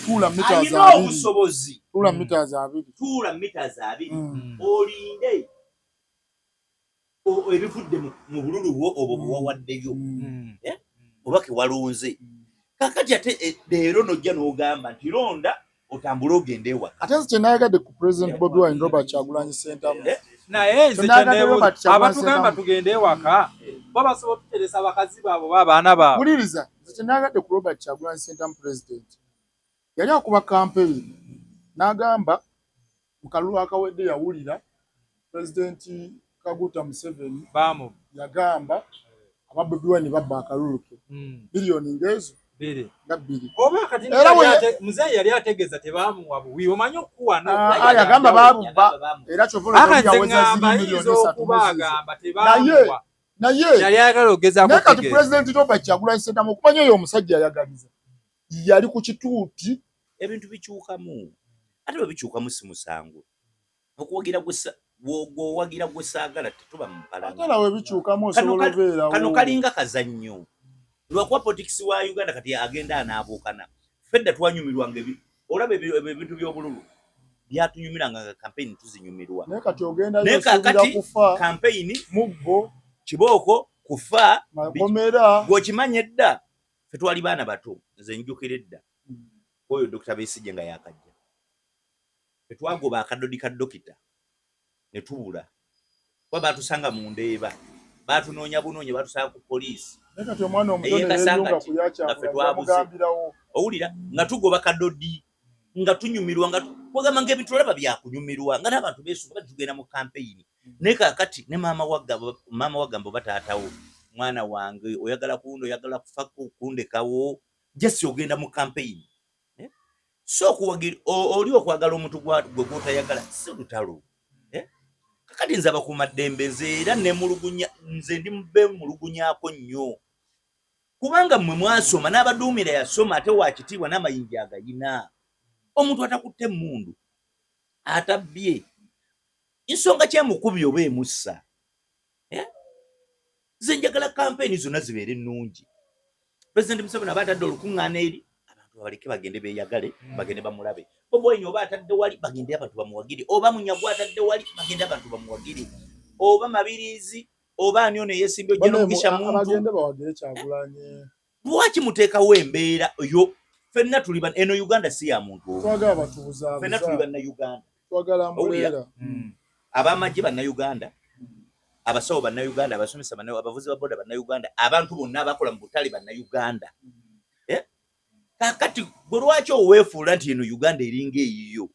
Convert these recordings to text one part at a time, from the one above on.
Tuula meters Alina 20. obusobozi. Tuula meters 20. Tuula meters 20. Olinde ebivudde mu bululu bwo obwo bwewawaddeyo. Eh? Oba kewalonze. Kakati ate leero nojja n'ogamba nti londa otambule ogende ewaka. Ate nze kyenayagadde ku President Bobi Wine, Robert Kyagulanyi Ssentamu. Eh? Naye nze Kyenayagadde kyeneebuuza, Robert Kyagulanyi abatugamba Ssentamu. tugende ewaka, bo basobola okuteresa bakazi baabwe oba abaana baabwe? Wuliriza, nze kyenayagadde ku Robert Kyagulanyi Ssentamu President, yali akuba campaign n'agamba mu kalulu akawedde yawulira President Kaguta Museveni Baamu. yagamba aba Bobi Wine babba akalulu ke biliyoni ng'ezo 2. nga 2. Oba kati Era muzeeyi yali ategeeza tebaamuwa buwi, omanyi okuwa Ah, yagamba baabubba. Yagamba baamu. Era kyova Aka olaba nze yaweza ŋŋamba ziri ayinza miliyoni 3 okuba mu zizo. agamba tebaamuwa. Naye Yali ayagala ogezaako naye kati okutegeeza. President Robert Kyagulanyi Ssentamu, okumanya oyo omusajja ayagaliza, yali ku kituuti. Ebintu bikyukamu, ate bwe bikyukamu si musango. Okuwagira gw'owagira gwe saagala, tetuba mu mpalana. Ate nawe bikyukamu, osobola obeerawo. Kano kalinga kazannyo, lwakuba politics wa Uganda kati agenda anaabuukana. Fedda twanyumirwanga olaba ebintu by'obululu byatunyumiranga nga campaign tuzinyumirwa. Naye kati ogenda Naye osuubira kaakati kufa, campaign muggo, kibooko, kufa, makomera. Gw'okimanyi edda ffe twali baana bato, nze njjukira edda oyo Dr. Besigye nga yakajja, ffe twagoba akadodi ka dokita ne tubula, kuba baatusanga mu Ndeeba, baatunoonya bunoonya, baatusanga ku poliisi. Naye kati omwana omuto Eyeekasanga neyeyunga ti, ku yakyagula nga ffe twabuze. yamugambirawo. Owulira nga tugoba kadodi, nga tunyumirwa, nga kwegamba nga ebintu olaba byakunyumirwa, nga n'abantu beesunga bati tugenda mu kampeyini. Naye kaakati ne maama wagamba, maama wagamba oba taatawo, mwana wange oyagala kunda, oyagala kufa kundekawo, jesi ogenda mu kampeyini. Eh? So okuwagira oli okwagala omuntu gwe gw'otayagala si lutalo. Eh? Kakati nze abakuumaddembe, nze era nemulugunya, nze ndi bemulugunyaako nnyo, kubanga mmwe mwasoma, n'abaduumira yasoma, ate wa kitiibwa n'amayinja agayina. Omuntu atakutte emmundu, atabbye, ensonga kyemukubi oba emussa. Eh? Nze njagala kampeyini zonna zibeere ennungi. President Museveni aba atadde olukuŋŋaana eri, abantu babaleke bagende beeyagale, bagende bamulabe. Bobi Wine oba atadde wali, bagende abantu bamuwagire. Oba Munyagwa atadde wali, bagende abantu bamuwagire. Oba Mabiriizi, oba ani ono eyeesimbye ojja n'omugisha muntu. Abagende bawagire Kyagulanyi. Lwaki muteekawo embeera yo? Ffenna tuli eno Uganda si ya muntu omu. Twagala Ffenna tuli batubuzaabuza. Bannayuganda. Twagala mbuleera. Abamagye Bannayuganda, abasawo Bannayuganda, abasomesa abavuzi ba boda Bannayuganda, abantu bonna abakola mu butale Bannayuganda. Eh? Kaakati gwe lwaki oweefuula nti eno Uganda eringa eyiyo?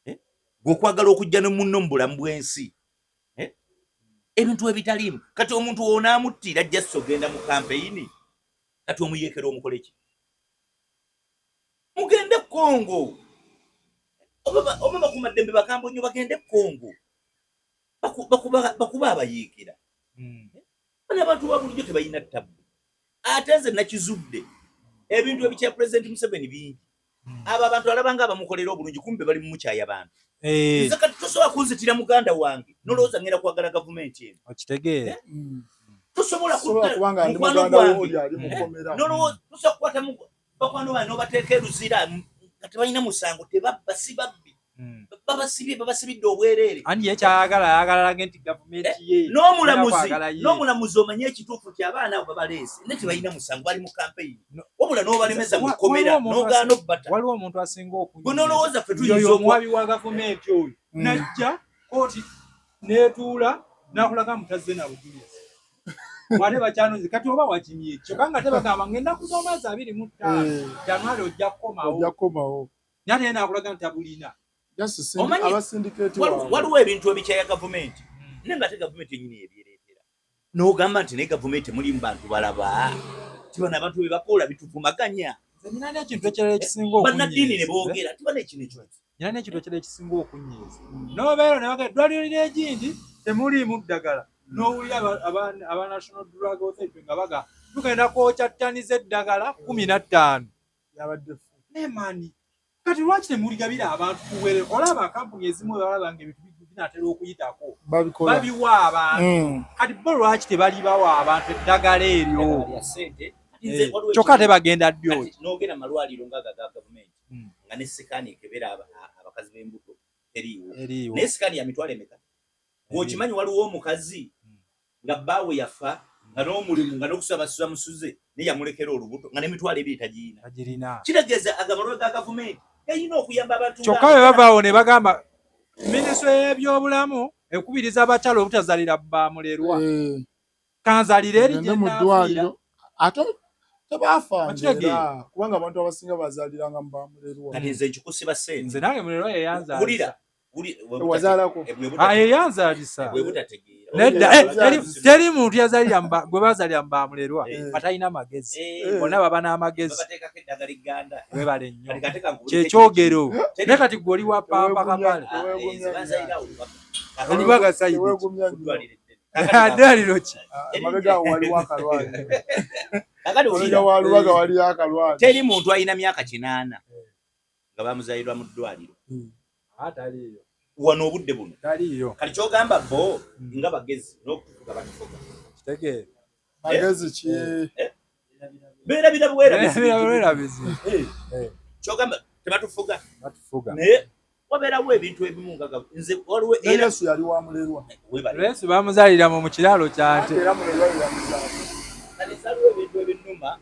Eh? Gwe okwagala okujja ne munno mu bulamu bw'ensi. Eh? Ebintu ebitaliimu. Kati omuntu w'onaamuttira just ogenda mu kampeyini, kati omuyeekera omukole ki? Mugende Congo. Oba bakuumaddembe bakambwe nnyo, bagende Congo. Bakuba abayeekera. Bano abantu ba bulijjo tebalina ttabbu. Ate nze nakizudde ebintu ebikya President Museveni bingi. Abo abantu alaba nga abamukolera obulungi, kumbe bali mumukyaya bantu. Nze kati tosobola kunzitira muganda wange nolowooza ngenda kwagala gavumenti eno. Okitegeera. Tosobola Sobola kutta kubanga ndi mukwano muganda wo gwange. oli ali mukomera. Nolowooza tosobola kukwata bakwano bange n'obateeka eruzira nga tebalina musango, tebabba, si babbi. Babasibye, babasibidde obwereere. Anti ye kyayagala, ayagala alage nti gavumenti ye N'omulamuzi kwagala ye. N'omulamuzi omanye ekituufu nti abaana abo babaleese ne tebalina musango, bali mu kampeyini, wabula n'obalemeza mu kkomera n'ogaana obbata. Waliwo omuntu asinga Gwe n'olowooza ffe oyo tuyinza okuwa omuwabi wa gavumenti oyo najja kooti neetuula n'akulaga mutazze na bujulizi, wate bakyanoze kati oba wakimye kyokka nga tebagamba ng'ennaku z'omwezi 25 January ojja kukomawo. Ojja kukomawo. Naye ate ye n'akulaga nti tabulina. Just abasyndicate waabwe. Waliwo ebintu ebikyaya gavumenti, naye nga ate gavumenti ennyini ebyereetera, n'ogamba nti naye gavumenti mulimu bantu balaba ti bano abantu be bakola bituvumaganya. Nze nina n'ekintu ekirala ekisinga Bannaddiini ne okunyiiza. boogera nti bana ekino ekyo. Nina n'ekintu ekirala ekisinga okunyiiza, n'obeera ne bagamba eddwaliro ly'egindi temuliimu ddagala, n'owulira aba National Drug Authority nga baga tugenda kwokya ttani z'eddagala 15. Yabadde fu. Naye mani kati lwaki temuligabira abantu kuwere? Olaba kampuni ezimu balaba nga ebintu binaatera okuyitako, Babikola. babiwa abantu. Kati bo lwaki tebalibawa abantu eddagala eryo? Eddagala lya ssente. Kati nze waliwo Kyokka ekintu tebagenda ddyo. Kati n'ogenda mu malwaliro ng'ago aga gavumenti. Nga ne sikaani ekebera abakazi b'embuto teriiwo, naye sikaani ya mitwalo emeka? Ng'okimanyi waliwo omukazi nga bbaawe yafa, nga n'omulimu, nga n'okusaba basuza musuze, naye yamulekera olubuto nga n'emitwalo 2 tagirina. Kitegeeza agamalwaliro ga gavumenti gayina okuyamba abantu. Kyokka bwe bavaawo ne bagamba minisitule y'ebyobulamu ekubiriza abakyala obutazalira bamulerwa. Kanzalire eri. Gende mu ddwaliro, ate tebafanga, kubanga abantu abasinga bazaaliranga mu bamulerwa. Kati nze nkikusiba sente. Nze nange mulerwa yeyanzalisa. Wazaalako? Yeyanzalisa. Nedda, teri muntu yazalira gwe bazalira mu bamulerwa atalina magezi. Bonna baba n'amagezi. Webale nnyo kyekyogero. Naye kati gwe oli wa pampa kapale olubaga side ddwaliro ki? Teri muntu alina myaka 80 nga bamuzaalirwa mu ddwaliro wano obudde buno. Kati kyogamba bo nga bagezi n'okutufuga batufuga? Magezi ki? Beerabira bwerabizi. Kyogamba tebatufuga, naye wabeerawo ebintu ebimu nga nze waliwo. Yesu yali wa mulerwa. Yesu bamuzaalira mu kiraalo kyante. Era mulerwa yamuzaala. Kati waliwo ebintu ebinnuma,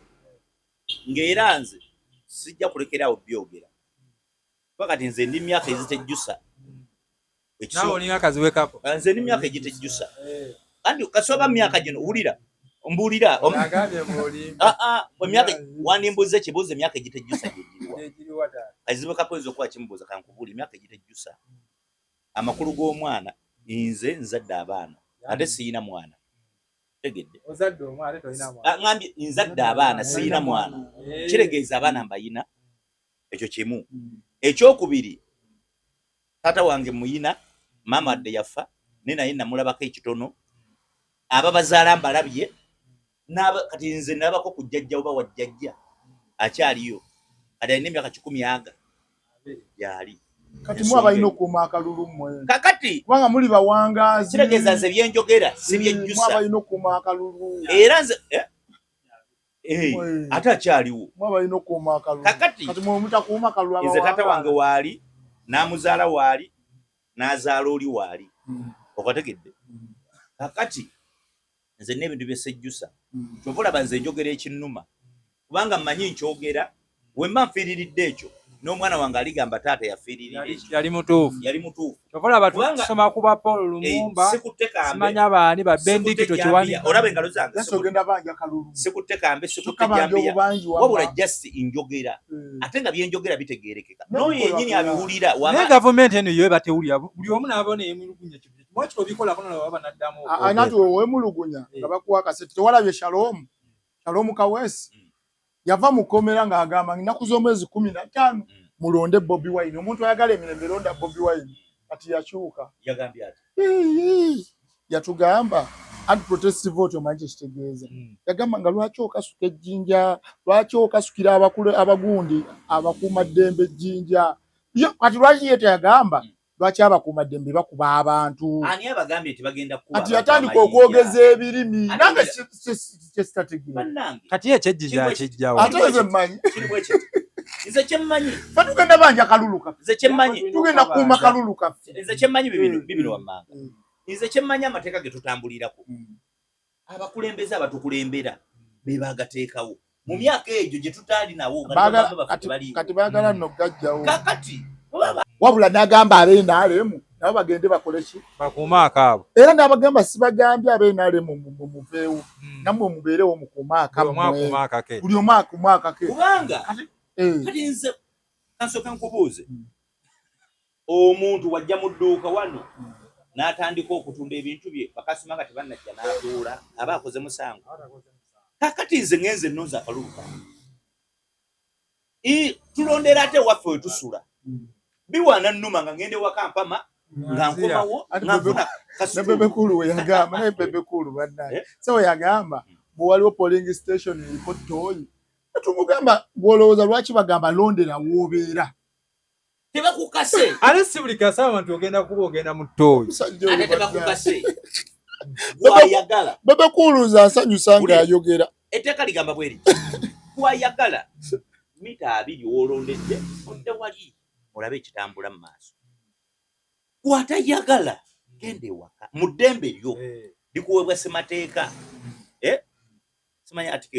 ng'era nze sijja kulekerawo byogera, kuba kati nze ndi myaka ezitejjusa. Naawe olinga kaziwekako. Nze ndi myaka egitejjusa, anti kasoba myaka gino wulira mbuulira emyaka wandimbuuza ekibuuzo, emyaka egitejjusa gyegiriwa? Kaziwekako oyinza okuba kimubuuza. Kankubuula emyaka egitejjusa, amakulu g'omwana. Nze nzadde abaana ate siyina mwana, tegedde? Ngambye nzadde abaana, siyina mwana, kiregeeza abaana mbayina. Ekyo kimu. Ekyokubiri, taata wange muyina, maama adde yafa, naye naye namulabako ekitono. Ababazaala mbalabye. Kati nze nabako ku jjajja oba wajjajja akyaliyo, kati alina emyaka 100 aga gyali. Kati mu abalina okuuma akalulu mmwe. Kakati kubanga muli bawangaazi. Kitegeeza nze byenjogera sibyejjusa. Abalina okuuma akalulu. Era nze ate akyaliwo. Mu abalina okuuma akalulu. Kakati kati mwe mutakuuma akalulu. Nze taata wange waali, n'amuzaala waali, n'azaala oli waali. Okategedde? Kakati nze n'ebintu byesejjusa, kyova olaba nze njogera ekinnuma, kubanga mmanyi nkyogera, wemba nfiiriridde ekyo, n'omwana wange aligamba taata yafiiririra ekyo. Yali mutuufu. Yali mutuufu. Kyova olaba tusoma kuba Paul Lumumba, simanya baani ba Bendikito Kiwani. Olaba engalo zange? Ogenda banja kalulu. Sikutte kambe, sikutte jambiya, wabula just njogera, ate nga byenjogera bitegerekeka n'oyo yennyini abiwulira. Naye gavumenti eno yo ebatewulira, buli omu n'aba neyemulugunya. Mwaki obikolako nolaba baba naddamu. Anati wewemulugunya nga bakuwa akasente. Tewalabye Shalom, Shalom Kaweesi yava mu kkomera ng'agamba ennaku z'omwezi 15 mulonde Bobi Wine, omuntu ayagala emirembe londa Bobi Wine. Kati yakyuka. Yagambye ati Yatugamba anti protest vote, omanyi kyekitegeeza? Yagamba nga lwaki okasuka ejjinja, lwaki okasukira abakulu abagundi abakuumaddembe ejjinja? Kati lwaki ye teyagamba lwaki abakuumaddembe bakuba abantu? Ani abagambye nti bagenda kukuba? Kati yatandika okwogeza ebirimi, nange kyesitategeera. Kati ye ekyejjinja akijjawo? Ate nze mmanyi. Nze kyemmanyi Fe tugenda banja kalulu kaffe. Nze kyemmanyi Tugenda kukuuma kalulu kaffe. Nze kyemmanyi bibino wammanga. Nze kyemmanyi, amateeka ge tutambulirako, abakulembeze abatukulembera be bagateekawo mu myaka egyo gye tutaali nawo. Kati baagala nno gajjawo. Kakati Wabula n'agamba ab'NRM nabo bagende bakole ki? Bakuume akaabo. Era n'abagamba, sibagambye ab'NRM muveewo, nammwe mubeerewo mukuume akammwe, buli omu akuume akake. Kubanga kati nze kansooke nkubuuze, omuntu wajja mu dduuka wano n'atandika okutunda ebintu bye, bakasitoma nga tebannajja n'atuula, aba akoze musango? Kakati nze ngenze nnonze akalulu kange, tulondera ate ewaffe we tusula, biwaana nnuma nga ngenda ewaka mpama nga nkomawo nga nfuna. Ne Bebe Cool we yagamba, naye Bebe Cool bannaye so we yagamba bwe waliwo polling station eriko ttooyi, tumugamba gwolowooza lwaki bagamba londera woobeera? Tebakukase. Ate si buli kasaba nti ogenda kuba ogenda mu ttooyi. Ate tebakukase, gwayagala. Bebe Cool nze ansanyusa ng'ayogera. Etteeka ligamba bweri, gwayagala. mita 20 wolondedde, odde wali olabe ekitambula mu maaso. Kwatayagala, genda ewaka mu ddembe lyo likuweebwa ssemateeka. Eh? Simanyi article.